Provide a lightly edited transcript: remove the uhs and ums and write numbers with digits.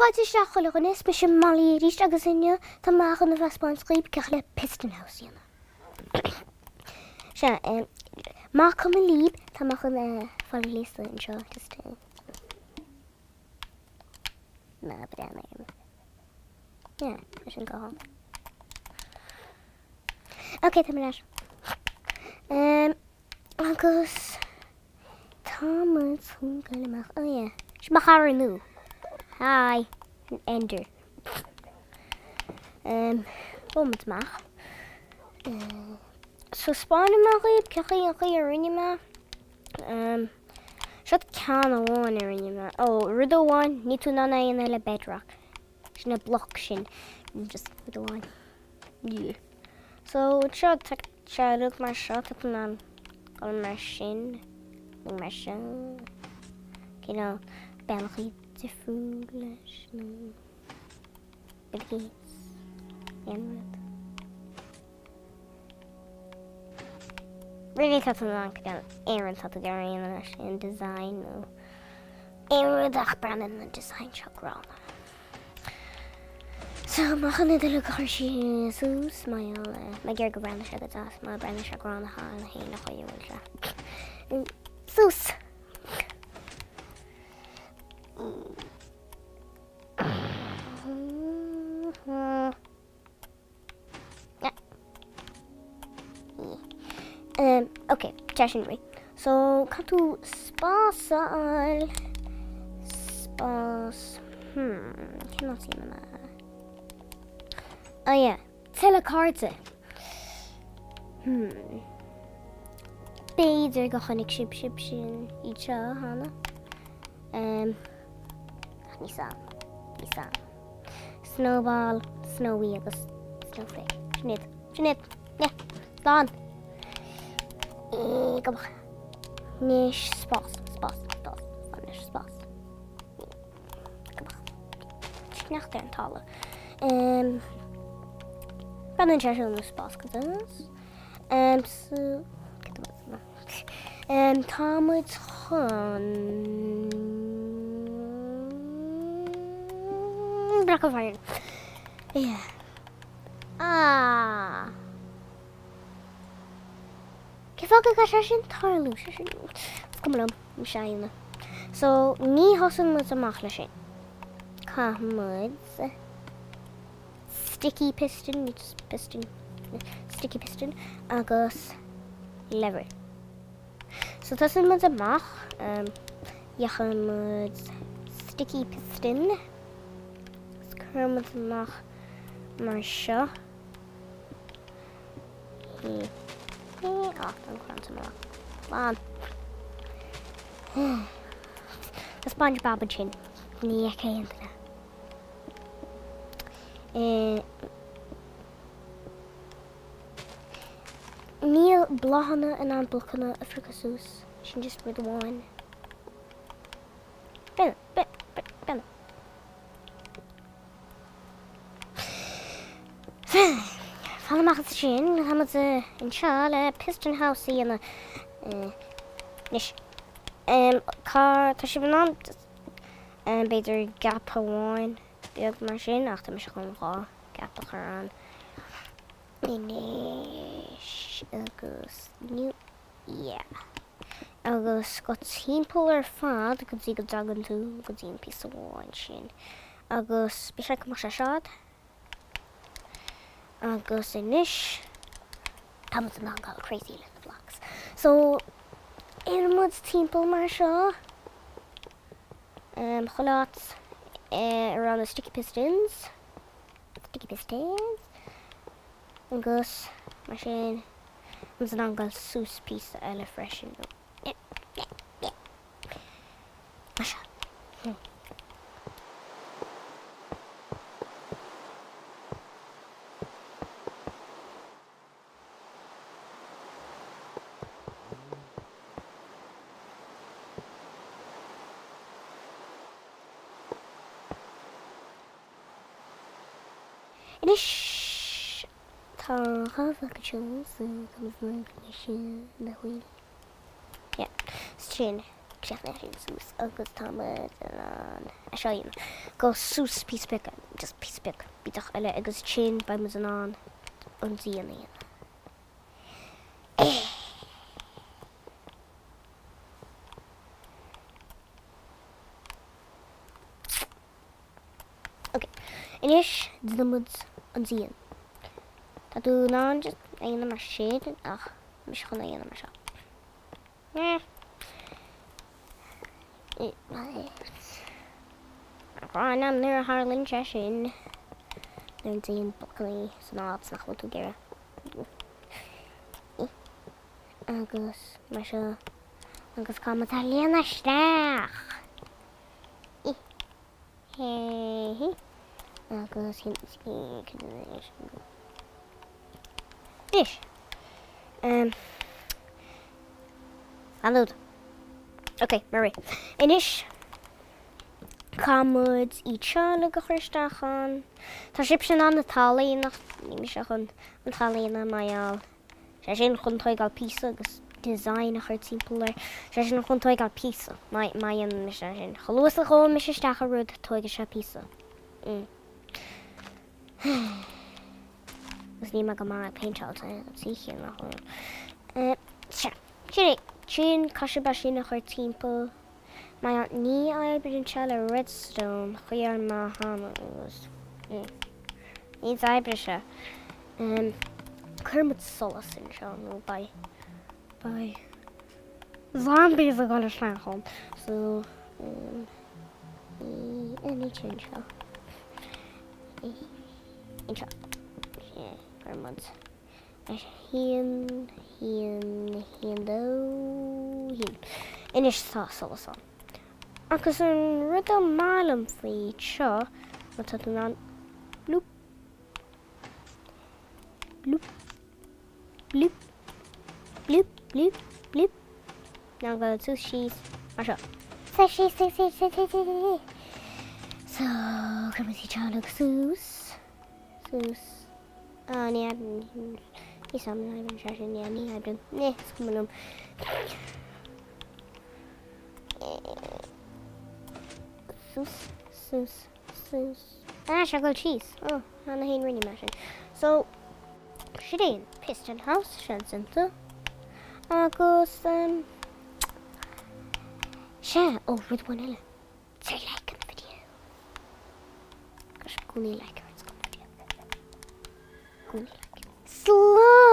Fáilte isteach chuile dhuine, is mise Molly arís agus inniu tá mé chun a thaispeáint dhaoibh cén chaoi le Piston House a dhéanamh. Sea, más cuma libh, tá mé chun fáil gléasta anseo just ná breathnaigh orm. Yeah, tá sin go hálainn. Ok, tá mé ar ais. Agus tá muid chun dul amach. Oh yeah. Sin mo chara nua. Hi, an Ender. Um, gabhfaidh muid amach. Uh, so 'speánfaidh mé dhaoibh cén chaoi an chaoi a rinne mé. Um, seo ceann amháin a rinne mé. Oh, rud amháin, níl tú in ann é a dhéanamh le bedrock. Sin an bloc sin. Just rud amháin. Yeah. So, anseo tá sé rud mar seo, tá tú in ann dul mar sin, nó mar seo. Cineál bealaí difriúil leis, nó rud aon rud. Really tá tú in ann cineál aon rud tá tú ag iarraidh a dhéanamh leis, aon design nó aon rud ach breathnaíonn an design seo gránna. So, má chun iad uilig a chur síos suas, mar gheall ar, mar gheall go mbreathnaíonn sé go deas, má breathnaíonn sé gránna cheana féin a chaoi a bhfuil sé. Suas! Um, ok, tá sin réidh. So, caithfidh tú spás a fháil. Spás. Hmm, cén áit a dhéanfaidh mé? Oh yeah, tuilleadh cairde. Hmm. B'fhéidir go chonaic sibh sibh sin iad seo cheana. Um, ach ní sam. Ní sam. Snowball, Snowy agus Snowflake. Sin iad. Sin iad. Yeah. Slán. E, go maith. Anois spás, spás, spás. Anois spás. Go maith. Sneachta ar an talamh. Um, Breathnaíonn sé sin spás go deas. Um, so, um, tá muid chun block of iron. Yeah. Ah. Cén fáth go gcaithfidh sé sin tarlú? Sé sin is cuma liom, mise a dhéanamh. So, ní thosaíonn muid amach leis sin. Caithfidh muid sticky piston, ní just piston, sticky piston agus lever. So tosaíonn muid amach, um, gheobhaidh muid sticky piston, agus cuireann muid amach mar seo. Hí, hí, á, tá an crann amach. Lán. Tá SpongeBob ansin. Ní fheicfidh aon duine. Níl bláthanna in ann blocanna a phiocadh suas. Sin just rud amháin. Bine, bine, bine. Fan amach as sin, tá muid anseo le Piston House a dhéanamh. Anois, cá, tá sibh in ann, b'fhéidir gap amháin beag mar sin, ach tá mise chun 2 gap a chur ann. Anois, agus, new, yeah. Agus go timpeall ar fad go dtí go dtagann tú go dtí an píosa amháin sin. Agus b'fhéidir go mbeadh sé seo Agus anois, tá muid in ann dul crazy le na blocks. So, éireann muid timpeall mar seo. Um, chuile áit around the sticky pistons. Sticky pistons. Agus mar sin, muid in ann dul suas píosa eile freisin. Mar seo. Hmm. Anois tá 2 bhloc anseo so tá muid in ann sin na bhfuil. Yeah, sin. Críochnaigh sin suas agus tá muid in ann é seo a dhéanamh. Go suas píosa beag, just píosa beag bídeach eile agus ansin beidh muid in ann an díon a dhéanamh. Ok, anois déanfaidh muid an díon. Tá tú in ann just é a dhéanamh mar sin ach mise chun é a dhéanamh mar seo. Gránna nuair a tharlaíonn sé sin, nuair a dtéann blocanna san áit nach bhfuil tú ag iarraidh. Agus mar seo, agus caithfidh muid a líonadh isteach. Agus Anois. An lúd. Ok, mar é. Anois, caithfidh muid iad seo uilig a chur isteach ann. Tá sibhse in ann an talamh a dhéanamh, níl mise chun an talamh a dhéanamh mar gheall. Sé sin chun tóigeáil píosa agus design a chur timpeall air. Sé sin chun tóigeáil píosa. Má dhéanann mise é sin. Chomh luath is a ghabhann mise isteach i rud, tóigfidh sé píosa. Mm. Agus níl mé go maith ag péinteáil tithe nach bhfuil. Sea, sin é. Sin, caithfidh sibh é sin a chur timpeall. Mar ní oibríonn sé le redstone, chuir mé cheana agus ní d'oibrigh sé. Cuirfidh muid solas anseo nó beidh, beidh zombies ag dul isteach ann. So, ní sin seo. Anseo. Cuirfidh muid. 1, 1, 1, 2, 1. Anois tá solas ann. Agus an rud is maith liom faoi seo, má tá tú in ann bloop, bloop, bloop, bloop, bloop, bloop, ná go suas síos mar seo. Suas síos, suas síos, suas síos, suas síos. So, cuirfidh muid iad seo uilig suas, suas. Ah, ní oibríonn. Ní sam ní oibríonn sé sin, yeah, ní oibríonn. Ní, is cuma liom. Suas, suas, suas. Ah, sé ag dul síos. Oh, cheana féin rinne mé sin. So, sin é an Piston House, sin simplí. Agus, um, sea, oh, rud amháin eile. Say like on the video. Gosh, gcónaí like ar an video. Gcónaí like. Slán!